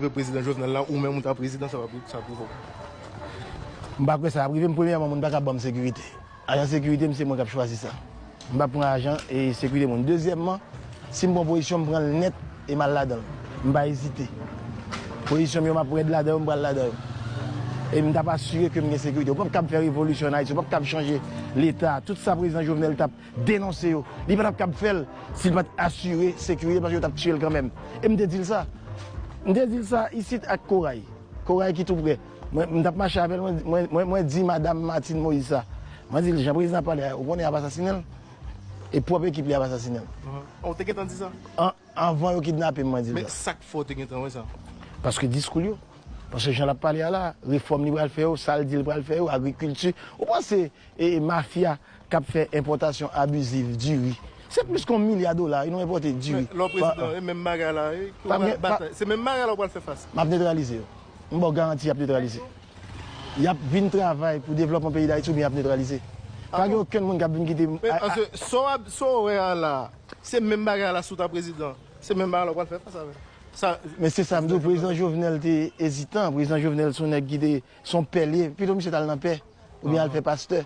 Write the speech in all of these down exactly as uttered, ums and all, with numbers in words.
Prezidan Jovenel la, ou menm ou ta prezidan, sa p ap, sa p ap rive w. M pa kwè sa ap rive m. Premyèman, moun pa ka ban m sekirite. Ajan sekirite m, se mwen k ap chwazi sa. M p ap pran ajan e sekirite moun. Dezyèmman, si m pran pozisyon, m pran l nèt e m al ladan l. M pa ezite. Pozisyon m yo, m ap rèd ladan yo, m pral ladan yo. E m t ap asire ke m gen sekirite. Ou p ap kab fè revolisyon an Ayiti, ou p ap kab chanje Leta. Tout sa prezidan Jovenel t ap denonse yo, li pa t ap kab fè l si l pa t asire sekirite, paske yo t ap tiye l kanmenm. E m te di l sa. M te di l sa isit ak Koray. Koray ki tou prè. Mwen, m t ap mache avè l, mwen, mwen, mwen, mwen di madanm Martine Moïse sa. Mwen di l, jan prezidan ap pale a, ou konnen y ap asasinen l? E pwòp ekip li ap asasinen l. Ou te gentan di sa? An, anvan yo kidnape m, mwen di l sa. Men sa k fè w te gentan wè sa? Paske diskou l yo. Paske jan l ap pale a la, refòm li pral fè yo, sa l di l pral fè yo, agrikilti. Ou panse e, e mafya k ap fè enpòtasyon abiziv diri? Se plis ke yon milya dola wi nou enpòte diri. Men lè w prezidan, e menm bagay la wi, ke w pral batay. Se menm bagay la w pral fè fas. M ap netralize yo. M ba w garanti y ap netralize. Y ap vin travay pou devlòpman peyi Dayiti oubyen y ap netralize. Pa gen okenn moun k ap vin kite. Men, paske sa w ap, sa w wè a la, se menm bagay la si w ta prezidan. Se menm bagay la w pral fè fas avè l. Sa, men se sa m di w, prezidan Jovenel te ezitan. Prezidan Jovenel se yon nèg ki te, se yon pè li ye. Pito misye t al nan pè oubyen al fè pastè.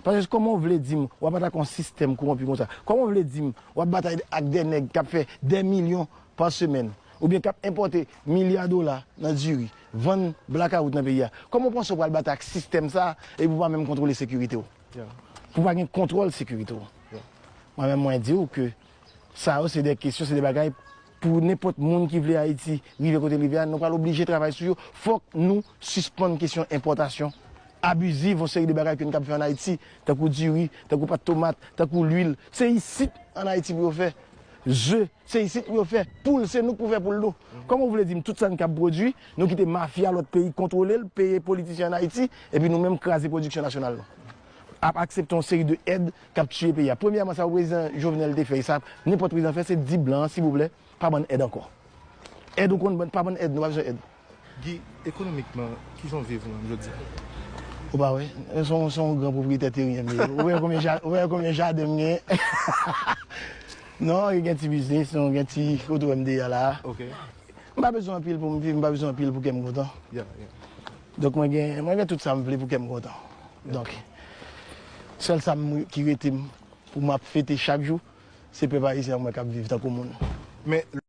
Paske kòman w vle di m w ap atake yon sistèm kowonpi konsa? Kòman w vle di m w ap batay ak de nèg k ap fè de milyon pa semèn oubyen k ap enpòte milya dola nan diri, vann blakawout nan peyi a? Kòman w panse w pral batay ak sistèm sa a epi w pa menm kontwole sekirite w? Pou w pa gen kontwòl sekirite w? Mwen menm, mwen di w ke sa yo se de kesyon, se de bagay pou nenpòt moun ki vle Ayiti rive kote l rive a, nou pral oblije travay sou yo. Fòk nou sispann kesyon enpòtasyon abiziv, yon seri de bagay ke n kab fè ann Ayiti, tankou diri, tankou pat tomat, tankou lwil. Se isit ann Ayiti pou yo fè ze, se isit pou yo fè poul, se nou k pou fè poul nou. Kòman w vle di m tout sa n kab pwodui, nou kite mafya lòt peyi kontwole l, peye politisyen ann Ayiti, epi nou menm kraze pwodiksyon nasyonal nou? Ap aksepte yon seri de èd k ap tiye peyi a. Premyèman, sa prezidan Jovenel te fè, e sa nenpòt prezidan fè, se di blan an, silvouplè, pa ban n èd ankò. Èd ou konn ban, pa ban n èd, nou pa bezwen èd. Guy, ekonomikman, kijan w viv menm jodi a? Ou pa wè, se yon, se yon gran pwopriyetè teryen m ye. Ou wè konbyen ja-, ou wè konbyen jaden m gen? Non, gen ti biznis, non, gen ti kote w wè m deyò la. Ok. M pa bezwen anpil pou m viv, m pa bezwen anpil pou kè m kontan. Yeah, yeah. Donk, mwen gen, mwen gen tout sa m vle pou kè m kontan. Donk, sèl sa m, ki rete m, pou m ap fete chak jou, se pèp ayisyen an mwen k ap viv tankou moun. Men,